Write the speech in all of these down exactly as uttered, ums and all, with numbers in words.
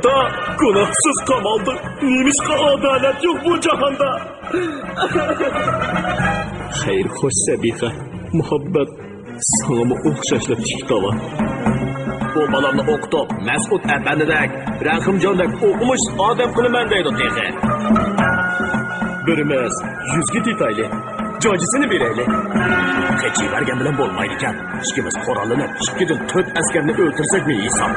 تا گۇناھسىز قامالدى. نېمىشقا ئادالەت يوق بۇ جاھاندا؟ خەير خوش، سەبىخە. مۇھەببەت ساڭىمۇ ئوخشاشلا تىك، تاۋا. بۇ بالامنى ئوقۇتۇپ، مەسئۇد ئەپەندىدەك، رەھىمجاندەك ئوقۇمۇش ئادەم قىلىمەن دەيدۇ تېخى. بىر ئەمەس، يۈزگە تېتەيلى. جاجىسىنى بېرەيلى. قېچىۋەرگەن بىلەن بولمايدىكەن. ئىككىمىز قوراللىنىپ، ئىككىدىن تۆت ئەسكەرنى ئۆلتۈرسەكمۇ ھېساب.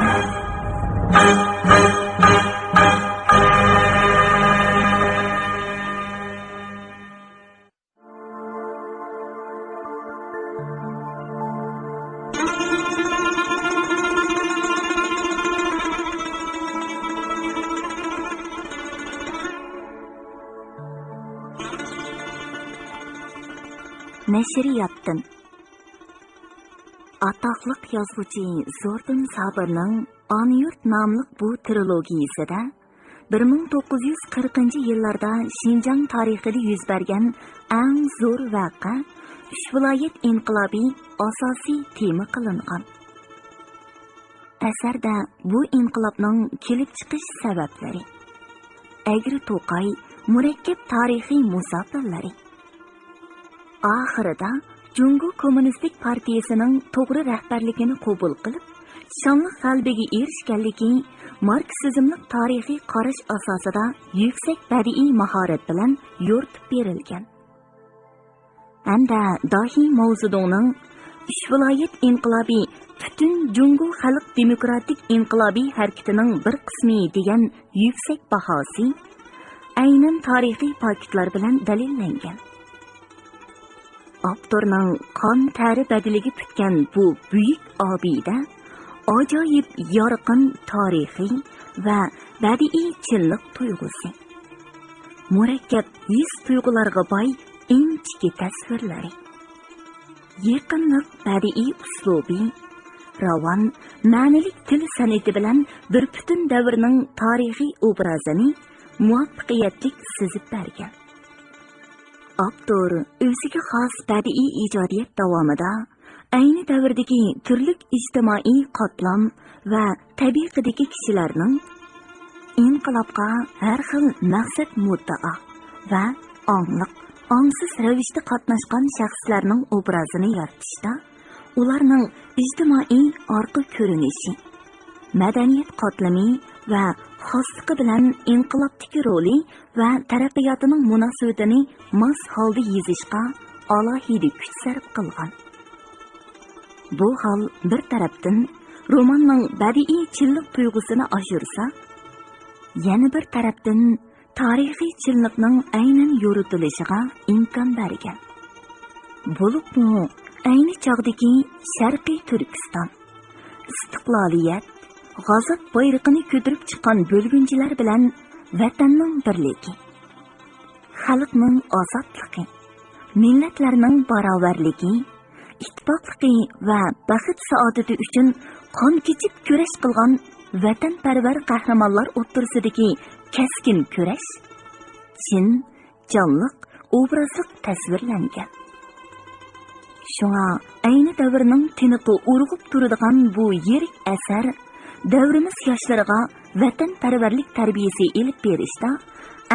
نەشرىياتتىن. ئاتاقلىق يازغۇچى زوردۇن سابىرنىڭ ئانا يۇرت ناملىق بۇ ترىلوگىيىسىدە بىر مىڭ توققۇز يۈز قىرىقىنچى يىللاردا شىنجاڭ تارىخىدا يۈز بەرگەن ئەڭ زور ۋەقە، ئۈچ ۋىلايەت ئىنقىلابى ئاساسىي تېما قىلىنغان. ئەسەردە بۇ ئىنقىلابنىڭ كېلىپ چىقىش سەۋەبلىرى، ئەگرى توقاي، مۇرەككەپ تارىخىي مۇساپىرلىرى، ئاخىرىدا جۇڭگو كوممۇنىستىك پارتىيىسىنىڭ توغرا رەھبەرلىكىنى قوبۇل قىلىپ، شانلىق غەلىبىگە ئېرىشكەنلىكى، ماركسىزملىق تارىخىي قاراش ئاساسىدا يۈكسەك بەدىئىي ماھارەت بىلەن يورۇتۇپ بېرىلگەن. ھەمدە داھىي ماۋزېدۇڭنىڭ ئۈچ ۋىلايەت ئىنقىلابى پۈتۈن جۇڭگو خەلق دېموكراتىك ئىنقىلابىي ھەرىكىتىنىڭ بىر قىسمى دېگەن يۈكسەك باھاسى ئەينەن تارىخىي پاكىتلار بىلەن دەلىللەنگەن. ئاپتورنىڭ قان تەرى بەدىلىگە پۈتكەن بۇ بۈيۈك ئابىدە ئاجايىپ يارقىن تارىخىي ۋە بەدىئىي چىنلىق تۇيغۇسى، مۇرەككەپ ھېس-تۇيغۇلارغا باي ئىنچىكە تەسۋىرلىرى، يېقىملىق بەدىئىي ئۇسلۇبى، راۋان، مەنىلىك تىل سەنئىتى بىلەن بىر پۈتۈن دەۋرنىڭ تارىخىي ئوبرازىنى مۇۋەپپەقىيەتلىك سىزىپ بەرگەن. ئاپتور ئۆزىگە خاس بەدىئىي ئىجادىيەت داۋامىدا ئەينى دەۋردىكى تۈرلۈك ئىجتىمائىي قاتلام ۋە تەبىقىدىكى كىشىلەرنىڭ، ئىنقىلابقا ھەر خىل مەقسەت مۇددىئا ۋە ئاڭلىق، ئاڭسىز رەۋىشتە قاتناشقان شەخسلەرنىڭ ئوبرازىنى يارىتىشتا، ئۇلارنىڭ ئىجتىمائىي ئارقا كۆرۈنۈشى، مەدەنىيەت قاتلىمى ۋە خاسلىقى بىلەن ئىنقىلابتىكى رولى ۋە تەرەققىياتىنىڭ مۇناسىۋىتىنى ماس ھالدا يېزىشقا ئالاھىدە كۈچ سەرپ قىلغان. بۇ ھال بىر تەرەپتىن روماننىڭ بەدىئىي چىنلىق تۇيغۇسىنى ئاشۇرسا، يەنە بىر تەرەپتىن تارىخىي چىنلىقنىڭ ئەينەن يورۇتۇلۇشىغا ئىمكان بەرگەن. بولۇپمۇ ئەينى چاغدىكى شەرقىي تۈركىستان، ئىستىقلالىيەت، غازات بايرىقىنى كۆتۈرۈپ چىققان بۆلگۈنچىلەر بىلەن ۋەتەننىڭ بىرلىكى، خەلقنىڭ ئازادلىقى، مىللەتلەرنىڭ باراۋەرلىكى، ئىتتىپاقلىقى ۋە بەخت-سائادىتى ئۈچۈن قان كېچىپ كۈرەش قىلغان ۋەتەنپەرۋەر قەھرىمانلار ئوتتۇرىسىدىكى كەسكىن كۈرەش چىن، جانلىق، ئوبرازلىق تەسۋىرلەنگەن. شۇڭا ئەينى دەۋرنىڭ تىنىقى ئۇرغۇپ تۇرىدىغان بۇ يىرىك ئەسەر دەۋرىمىز ياشلىرىغا ۋەتەنپەرۋەرلىك تەربىيىسى ئېلىپ بېرىشتا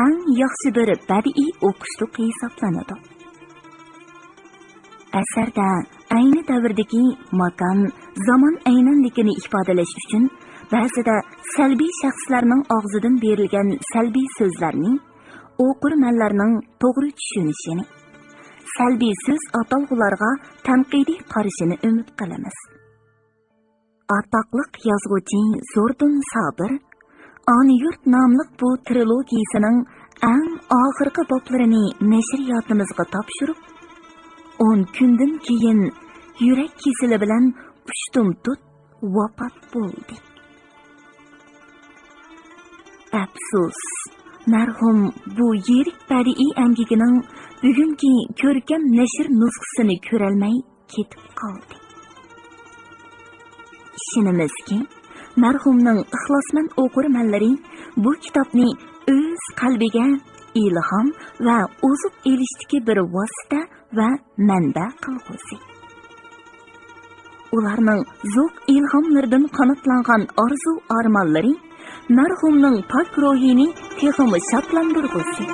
ئەڭ ياخشى بىر بەدىئىي ئوقۇشلۇق ھېسابلىنىدۇ. ئەسەردە ئەينى دەۋردىكى ماكان، زامان ئەينەنلىكىنى ئىپادىلەش ئۈچۈن بەزىدە سەلبىي شەخسلەرنىڭ ئاغزىدىن بېرىلگەن سەلبىي سۆزلەرنى ئوقۇرمەنلەرنىڭ توغرا چۈشىنىشىنى، سەلبىي سۆز ئاتالغۇلارغا تەنقىدىي قارىشىنى ئۈمىد قىلىمىز. ئاتاقلىق يازغۇچى زوردۇن سابىر ئانا يۇرت ناملىق بۇ ترىلوگىيىسىنىڭ ئەڭ ئاخىرقى بابلىرىنى نەشرىياتىمىزغا تاپشۇرۇپ، ئون كۈندىن كېيىن يۈرەك كېسىلى بىلەن ئۇشتۇمتۇت ۋاپات بولدى. ئەپسۇس، مەرھۇم بۇ يىرىك بەدىئىي ئەمگىكىنىڭ بۈگۈنكى كۆركەم نەشر نۇسخىسىنى كۆرەلمەي كېتىپ قالدى. ئىشىنىمىزكى، مەرھۇمنىڭ ئىخلاسمەن ئوقۇرمەنلىرى بۇ كىتابنى ئۆز قەلبىگە ئىلھام ۋە ئوزۇق ئېلىشتىكى بىر ۋاسىتە ۋە مەنبە قىلغۇسى. ئۇلارنىڭ زوق ئىلھاملىرىدىن قاناتلانغان ئارزۇ-ئارمانلىرى مەرھۇمنىڭ پاك روھىنى تېخىمۇ شادلاندۇرغۇسى.